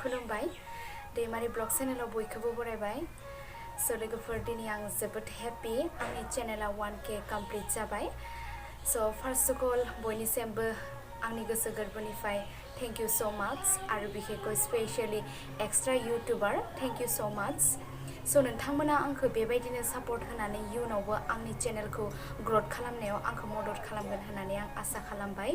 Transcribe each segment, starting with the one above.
खुलुमबाय दैमारि ब्लग चेनेलाव बयखौबो बरायबाय स' लोगोफोर दिनै आं जोबोद हेपि आंनि चेनेला 1K कमप्लिट जाबाय स' फार्स्ट अफ अल बयनिसिमबो आंनि गोसो गोरबोनिफ्राय थेंक इउ स' माच आरो बिखेखै specially extra YouTuber thank you so' much स' नोंथांमोना आंखौ बेबायदिनो सापर्ट होनानै इयुनावबो आंनि चेनेलखौ ग्रथ खालामनायाव आंखौ मदद खालामगोन होननानै आं आसा खालामबाय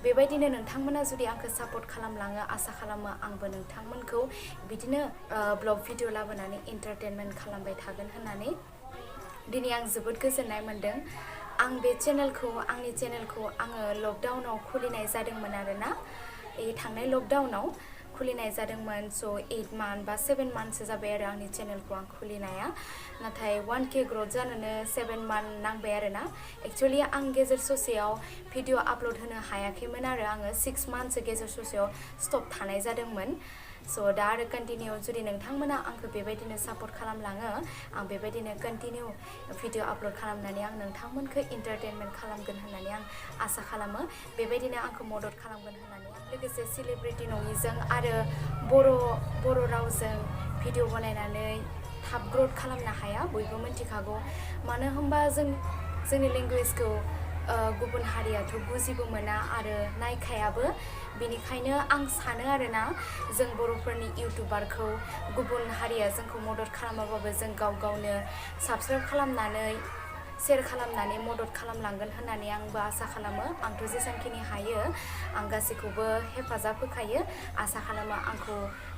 बेबायदिनो नोंथांमोना जुदि आंखौ सापर्ट खालामलाङो आसा खालामो आंबो नोंथांमोनखौ बिदिनो ब्लग भिडिअ लाबोनानै एन्टारटेनमेन्ट खालामबाय थागोन होननानै दिनै आं जोबोद गोजोननाय मोन्दों आं बे आंनि चेनेलखौ आङो लकडाउनाव खुलिनाय जादोंमोन आरोना थांनाय लकडाउनाव खुलिनाय जादोंमोन स' 8 मान्थ बा 7 मान्थसो जाबाय आरो आंनि चेनेलखौ आं खुलिनाया नाथाय 1K ग्रथ जानोनो 7 मान्थ नांबाय आरोना एक्चुअलि आं गेजेर ससेयाव भिडिअ आपल'ड होनो हायाखैमोन आरो आङो 6 मान्थसो गेजेर ससेयाव स्टप थानाय जादोंमोन स' दा आरो कन्टिनिउ जुदि नोंथांमोना आंखौ बेबायदिनो सापर्ट खालामलाङो आं बेबायदिनो कन्टिनिउ भिडिअ आपल'ड खालामनानै आं नोंथांमोनखौ एन्टारटेनमेन्ट खालामगोन होननानै आं आसा खालामो बेबायदिनो आंखौ मदद खालामगोन होननानै लोगोसे सेलिब्रिटि नङिजों आरो बर' रावजों भिडिअ बनायनानै थाब ग्रथ खालामनो हाया बयबो मिन्थिखागौ मानो होनबा जोंनि लेंगुवेजखौ गुबुन हारियाथ' बुजिबो मोना आरो नायखायाबो बेनिखायनो आं सानो आरोना जों बर'फोरनि इउटुबारखौ गुबुन हारिया जोंखौ मदद खालामाबाबो जों गावनो साबस्क्राइब खालामनानै शेयार खालामनानै मदद खालामलांगोन होननानै आंबो आसा खालामो आंथ' जेसांखिनि हायो आं गासैखौबो हेफाजाब होखायो आसा खालामो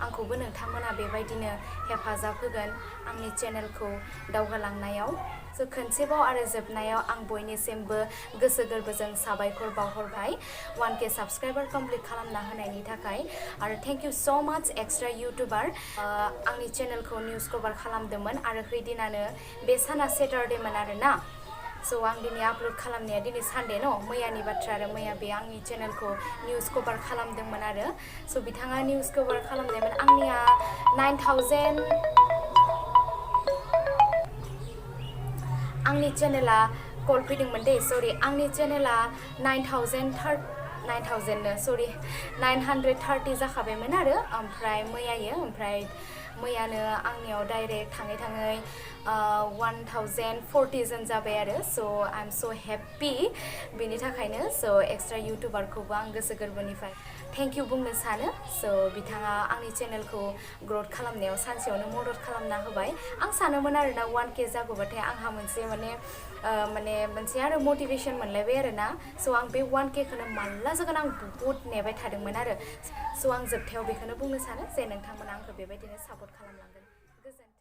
आंखौबो नोंथांमोना बेबायदिनो हेफाजाब होगोन आंनि चेनेलखौ दावगालांनायाव स' खनसेबाव आरो जोबनायाव आं बयनिसिमबो गोसो गोरबोजों साबायखर बावहरबाय 1K साबस्क्राइबार कमप्लिट खालामना होनायनि थाखाय आरो थेंक इउ स' माच एक्सट्रा इउटुबार आंनि चेनेलखौ निउस कभार खालामदोंमोन आरो हैदिनानो बे साना सेटारडेमोन आरोना स' आं दिनै आपल'ड खालामनाया दिनै सानडे मैयानि बाथ्रा आरो मैया बे आंनि चेनेलखौ निउस कभार खालामदोंमोन आरो स' बिथाङा निउस कभार खालामनायमोन आंनिया 9,000 आंनि चेनेला कल फैदोंमोन दे सरि आंनि चेनेला 930 जाखाबायमोन आरो ओमफ्राय मैयानो आंनियाव डाइरेक्ट थाङै 1,040 जन जाबाय आरो स' आइ एम स' हेप्पि बेनि थाखायनो स' एक्सट्रा इउटुबारखौबो आं गोसो गोरबोनिफ्राय थेंक इउ बुंनो सानो स' बिथाङा आंनि चेनेलखौ ग्रथ खालामनायाव सानसेयावनो मदद खालामना होबाय आं सानोमोन आरोना 1K जागौबाथाय आंहा मोनसे मोनसे आरो मटिभेसन मोनलायबाय आरोना स' आं बे 1Kखौनो माला जागोन आं बहुद नेबाय थादोंमोन आरो स' आं जोबथायाव बेखौनो बुंनो सानो जे नोंथांमोना आंखौ बेबायदिनो सापर्ट खालामलांगोन गोजोन्थों